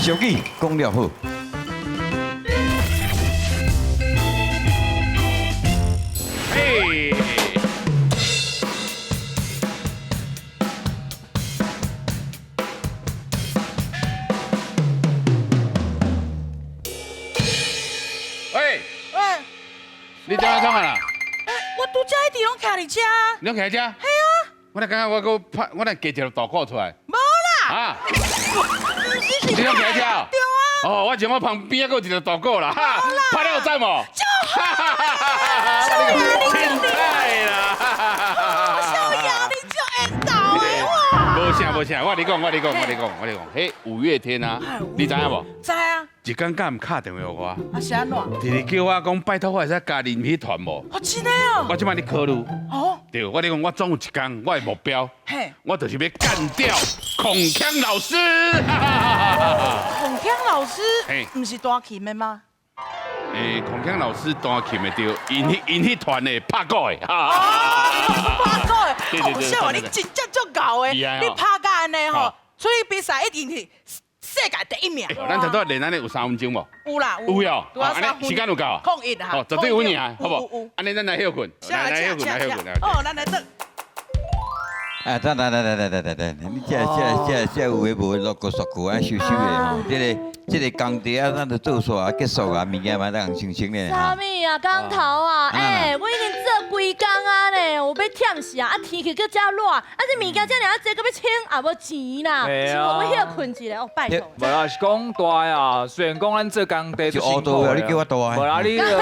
俗语讲了好。嘿，喂，喂，你怎样创啊啦？我拄才一直拢徛伫遮。你拢徛遮？系啊。我来感觉我阁拍，我来加一个大鼓出来。无啦。啊？你拢徛遮？对啊。哦，我前我旁边还阁有一个大鼓啦，哈，拍了有赞无？就好。凊彩啦。小杨，你足缘投的哇！无啥无啥，我跟你讲，我跟你讲，我跟你讲，我跟你讲，彼五月天啊，你知影无？知啊。一工敢毋敲电话予我？啊是按怎？直直叫我讲，拜托我会使加入彼团无？哦，真的哦。我这摆咧考虑。哦。对，我跟你讲，我总有一工，我的目标，我就是欲干掉孔锵老师。孔锵老师，毋是弹琴的吗？欸，孔锵老师弹琴的对，𪜶彼团的拍鼓的。哦，拍鼓的，哦，小你真正足𠢕的，你拍甲按呢吼，出去比赛一定是世界第一名。咱头拄仔练按呢有3分钟无？有啦，有哟。按呢时间有够啊？空一哈。哦，绝对有赢，好无？按呢咱来歇睏，来歇睏，来歇睏。哦，咱来转。啊，等等等等等等等，你这这这这有的无的落个速句啊，收收的吼，这个工地啊，咱就做煞啊，结束啊，物件嘛当清清咧。啥物啊，工头啊，欸，我已经做规工啊呢，有欲忝死啊，啊天气阁遮热，啊这物件遮尔啊济，阁欲清也无钱啦，是予我歇睏一下，哦拜托。无啦，是讲大啊，虽然讲咱做工地足辛苦，你叫我大。无啦，你阮头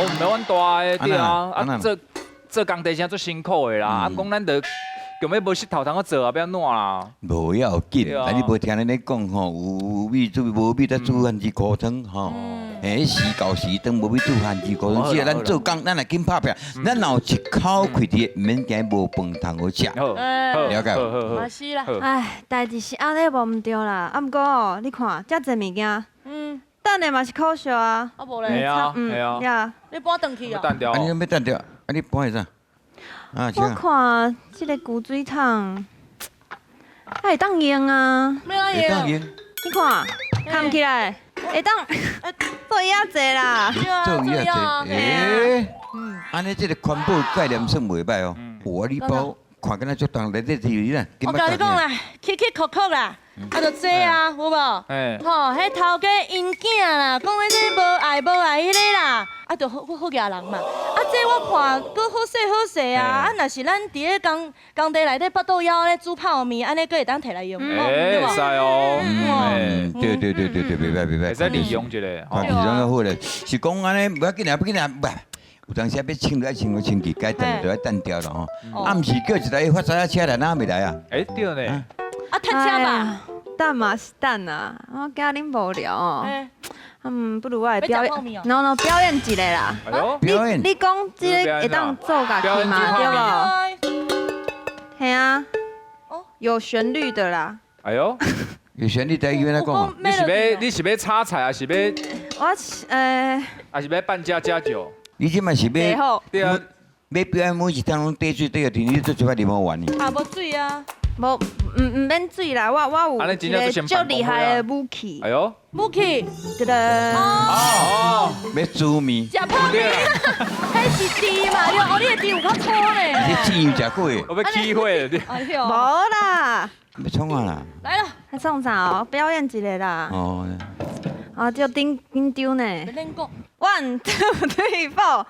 毋免阮大的对啊，啊做做工地真足辛苦的啦，啊讲咱著。强欲无穡头通去做啊，欲按怎啦？无要紧，但你无听恁咧讲吼，有米煮无米，才煮番薯糊汤吼。嘿，时到时当无米煮番薯糊汤，只要咱做工，咱来紧拍拼，咱若有一口气伫，毋免惊无饭通好食。了解无？嘛是啦。唉，代志是按呢无毋对啦，啊，毋过哦，你看遮济物件，等的嘛是可惜啊。啊无咧。系啊，系啊。你搬转去哦。等掉。啊，你欲等掉？啊，你搬去啥？我看这个旧水桶，会当用啊！会当用？你看，盖起来会当做椅仔坐啦。做椅仔坐，欸，按呢这个环保概念算袂䆀哦。哇，你包看敢若足重，来这是啦。我共你讲啦，起起壳壳啦，啊就这啊，有无？吼，彼头家𪜶囝啦，讲彼个无爱无爱彼个啦，啊就好好额人嘛。啊，这我看阁好势好势啊！啊，若是咱伫咧工工地内底腹肚枵按呢煮泡面，按呢阁会当摕来用，欸，会使哦。嗯，对对对对对，袂䆀袂䆀。会使利用一下。看起来好咧，是讲按呢，无要紧啊，无要紧啊，不。有当时欲清就爱清，清气该澹就爱澹掉了吼。啊，毋是叫一台发财车来，哪未来啊？欸，对呢。啊，趁车吧。等嘛是等啊，我惊恁无聊哦。嗯，不如我来表演，no no，表演一下啦。表演。你讲这个会当做家己嘛？对无？嘿啊。有旋律的啦。哎呦。有旋律在伊边讲。你是欲炒菜，还是欲？我还是欲办家家酒？你这嘛是欲，对啊，欲表演每一趟拢缀水缀个，你做一摆啉好玩呢？啊，无水啊，无，毋免水啦，我有一个足厉害的武器。哎呦，武器，噔噔。哦，欲煮面。食泡面，彼是猪嘛？你哦，你的猪有较粗呢。你猪有食过的？我欲起火了，你。哎呦，无啦。欲创啊啦？来了。来创啥哦？表演一下啦。哦。啊，足紧紧张呢。免讲。 One, two, three, four。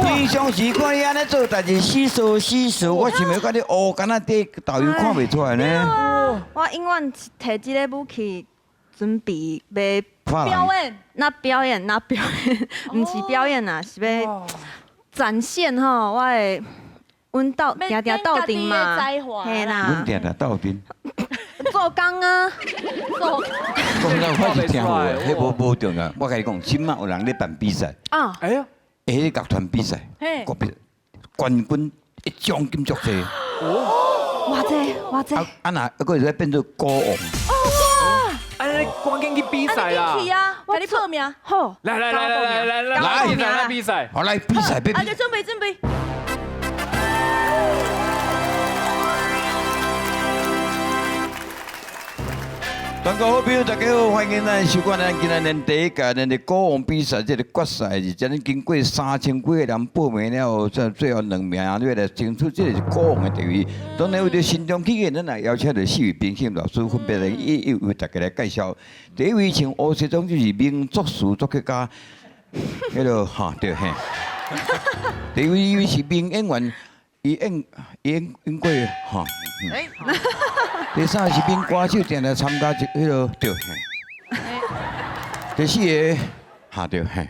平常时看你按呢做代志，死傻死傻，我想欲讲你乌敢若伫导游看袂出来呢。我永远提这个武器，準備欲表演，那表演，那表演，毋是表演啦，是欲展現吼，我的阮鬥定定鬥陣嘛，嘿啦，阮定定鬥陣，做工啊，做工。講到我是聽無的，彼無無重要。我共你講，這馬有人咧辦比賽，啊，哎呀，彼個樂團比賽，國比冠軍一獎金足濟。哇這哇這，啊啊若閣會使變做歌王。哎，你趕緊去比賽啦！去啊，共你報名。好，來來來來來來來比賽來比賽，好來比賽，啊，就準備準備。全國好朋友，大家好，歡迎咱收看咱今仔日第一屆咱的歌王比賽這個決賽，是將經過3000幾個人報名了後，最後兩名要來爭取這個是歌王的地位。當然為著慎重起見，咱也邀請著四位評審老師分別來一一為大家來介紹。第一位穿烏西裝就是名作詞作曲家，彼個哈對嘿。第二位是名演員，伊演演演過哈。第三是名歌手，定定參加一彼個對嘿。第四个哈對嘿。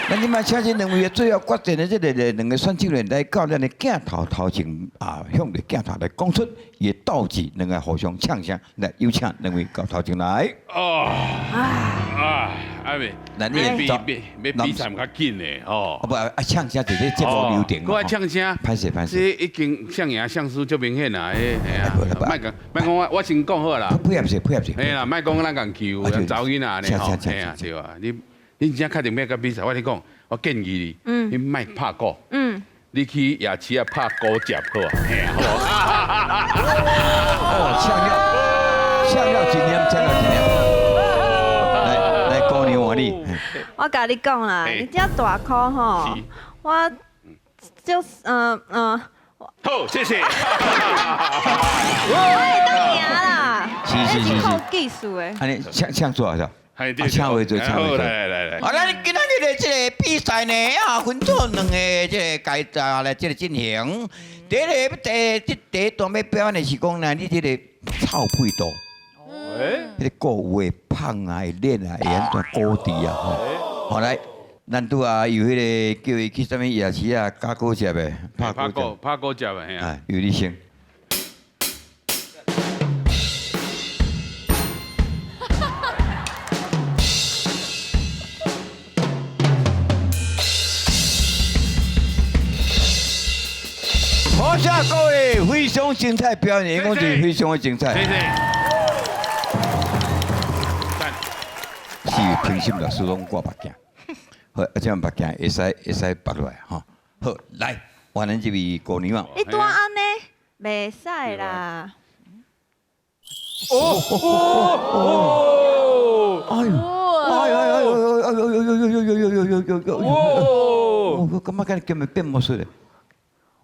咱這擺請這兩位最後決戰的這个兩個選手呢，來到咱的鏡頭頭前啊，向著鏡頭來講出伊的鬥志，兩个互相唱聲，來有請兩位到頭前來。哦，啊，阿妹，咱比比比比賽較緊的哦。不啊，唱聲就是節目流程。閣愛唱聲，歹勢歹勢。這已經像贏像輸足明顯啦，哎呀，莫講莫講，我我先講好啦。配合者配合者。嘿啦，莫講咱共求查某囡仔呢吼，嘿啊對啊，你。你真正確定欲佮比賽？我跟你講，我建議你，你莫拍鼓，你去夜市啊拍鼓接好啊，嘿啊，好無？哦，唱了，唱了真險，唱了真險。來來，姑娘換你。我共你講啦，你這大箍吼，我就是嗯嗯。好，謝謝。我會當贏啦，是是是是，靠技術的。按呢唱唱做好。唱話做，唱話做。來來來。好，咱今仔日的這个比賽呢，啊，分做兩个這个階段來這个進行。第一个第這第一段欲表演的是講呢，你這个臭屁度，彼个鼓有的胖啊，會練啊，會按怎鼓池啊，吼。好來，咱拄啊有彼个叫伊去啥物夜市啊，加果汁的，拍鼓拍鼓汁的，嘿啊。由你先。多謝各位，非常精彩表演，講是非常的精彩。謝謝。是評審老師攏掛目鏡，好，啊，這目鏡會使會使拔落來吼。好，來，換咱這位姑娘啊。你拄按呢，袂使啦。哦哦哎呦！哎呦哎呦哎呦哎呦呦呦呦呦呦呦呦！哦！我感覺敢今日變魔術咧。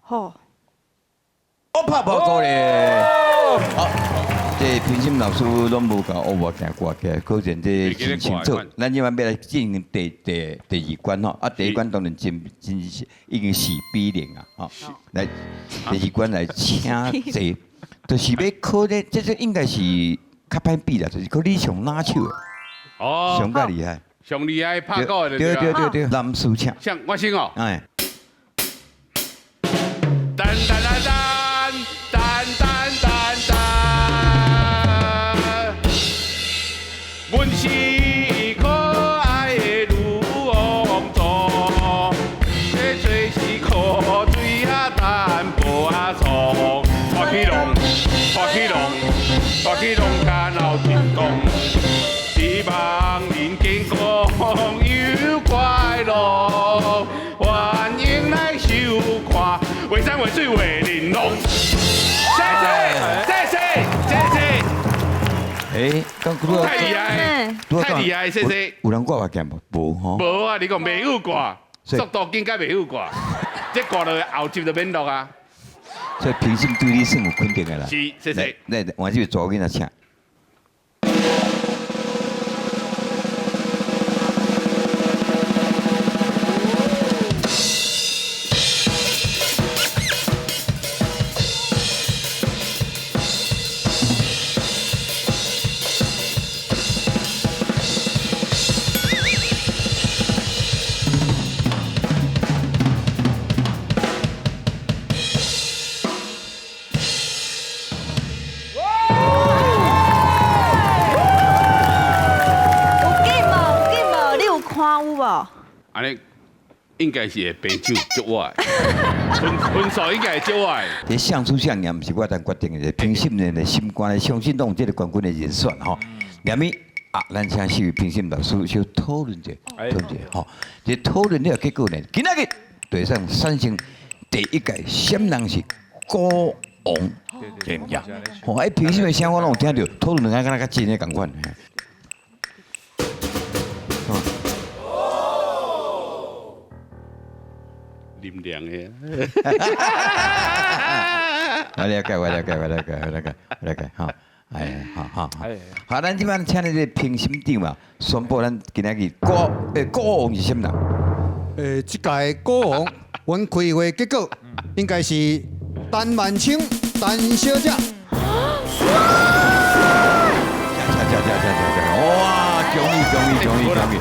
好。我拍報告咧，好，這評審老師攏無共烏目鏡掛起來，可見這真清楚。咱這擺欲來進行第第第二關吼，啊，第一關當然真真已經4比0啊，吼。來，第二關來請坐，就是欲考咧，這這應該是較歹比啦，就是考你上哪手的，哦，上較厲害，上厲害拍鼓的對對對對，男士請，像我先哦，哎。噔噔噔噔噔噔噔噔，阮是可愛的女王座，這最是苦水啊淡薄仔醋，拖起浪，拖起浪，拖起浪甲鬧天公，希望人健康又快樂，歡迎來收看。畫山畫水畫玲瓏，謝謝謝謝謝謝。哎，剛太厲害，太厲害，謝謝。有人掛目鏡無？無吼。無啊，你講袂曉掛，速度緊甲袂曉掛，這掛落後接就免落啊。所以評審對你算有肯定的啦。是，謝謝。來，換這位查某囡仔請。按呢應該是會平手祝我的，分數應該會祝我的。這勝輸勝贏毋是我當決定的，評審的心肝咧，相信攏有這個冠軍的人選吼。下面啊，咱請四位評審老師小討論者，討論者吼。這討論了結果呢，今仔日對上產生第一屆啥人是鼓王，對毋對？吼，哎，評審的聲我攏有聽著，討論兩个敢若較真的仝款。林良的，我了解，我了解，我了解，我了解，我了解，吼，哎，好好好，好，咱這擺請你這評審長嘛，宣布咱今仔日鼓王是啥人？這屆鼓王，阮開會結果應該是陳萬青陳小姐。哇！恭喜恭喜恭喜恭喜！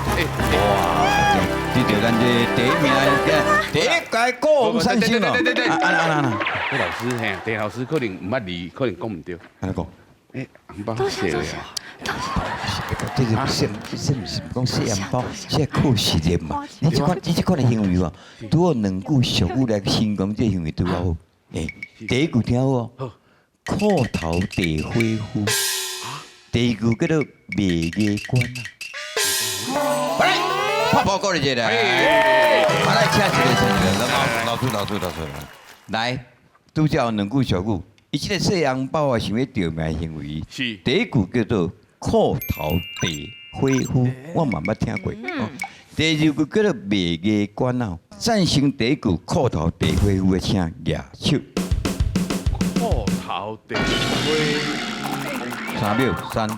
哇！這就咱這第一名，第一屆鼓王產生哦。對對對，啊啊啊！老師嘿，鄭老師可能毋捌字，可能講毋對。按怎講？欸，紅包謝啦。這個什什是講寫紅包，這靠實力嘛。你這款的行為哦，拄好兩句俗語來形容這行為拄好。欸，第一句聽好哦，褲頭地火夫。第二句叫做賣牙關啊。來，拍報告一下來。來，請一個，請一個，老師，老師，老師，來，拄才有兩句俗語。伊這個細紅包啊，想欲著命行為。是。第一句叫做褲頭地火夫，我嘛捌聽過。第二句叫做賣牙關啊。贊成第一句褲頭地火夫的，請舉手。褲頭地火。3秒，3。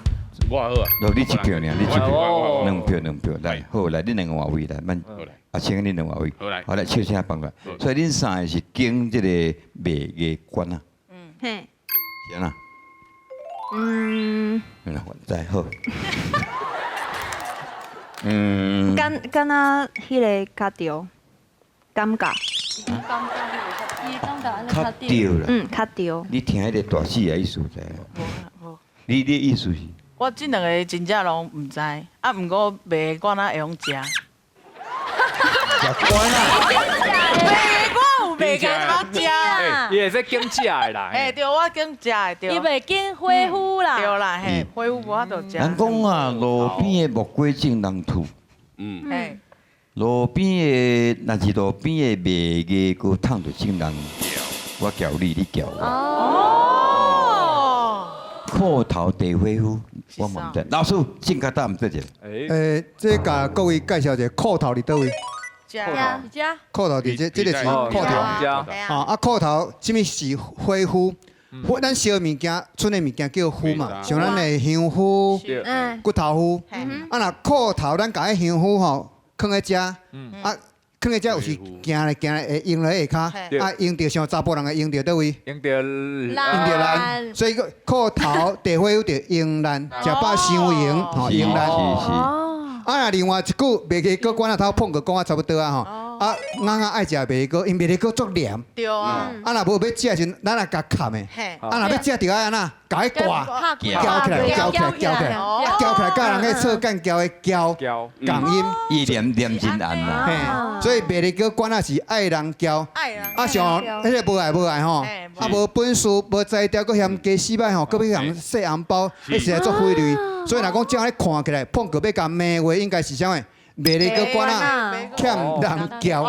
我好啊。你一票爾，你一票，兩票兩票，來，好來，恁兩個換位來，免阿青恁兩個換位，好來，好來，手聲放過來。所以恁三個是揀這個賣牙關啊。嗯。嘿。是按怎？嗯。嗯，再好。嗯。敢若彼个較對，感覺。較對啦。嗯，較對。你聽彼個大師的意思知無？無。你的意思是？我這兩個真正攏毋知，啊，毋過賣罐仔會曉食。食罐仔？賣罐有賣罐仔食。伊會使揀食的啦。嘿，對，我揀食的對。伊袂揀火夫啦。對啦，嘿，火夫無法度食。人講啊，路邊的木瓜種人吐。嗯。嘿。路邊的，若是路邊的賣牙膏燙著種人，我撬你，你撬我。哦。褲頭地火夫，我嘛毋知。老師，正確答案對一個。這共各位介紹一下褲頭佇佗位？遮。褲頭佇這，這個是褲頭。啊，褲頭啥物是火夫？火，咱燒物件，剩的物件叫灰嘛，像咱的香菇、骨頭灰。啊，若褲頭，咱共彼香菇吼，囥佇遮，啊，囥佇遮有時行來行來會用落下跤，啊，用著像查埔人會用著佗位？用著用著爛，所以個褲頭地火有著用爛，食飽傷閒吼，用爛。啊，另外一句麥芽膏罐仔頭碰過講啊差不多啊吼。啊，翁仔愛食麥芽膏，因麥芽膏足黏。對啊。啊，若無欲食時，咱來共崁的。啊，若欲食著愛按怎？共伊掛，攪起來，攪起來，攪起來，攪起來，佮人彼臭干膠的膠仝音。伊黏黏真硬啦。嘿，所以麥芽膏罐仔是愛人膠。啊，像彼個無愛無愛吼，啊無本事無才調，閣嫌家死歹吼，閣欲予人洗紅包，彼實在足費力。所以若講這按呢看起來，碰過欲共罵話，應該是啥物？賣你個罐仔，欠人撬。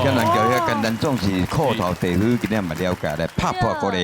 欠人撬遐簡單，總是褲頭地火，今仔嘛了解咧，拍破過來。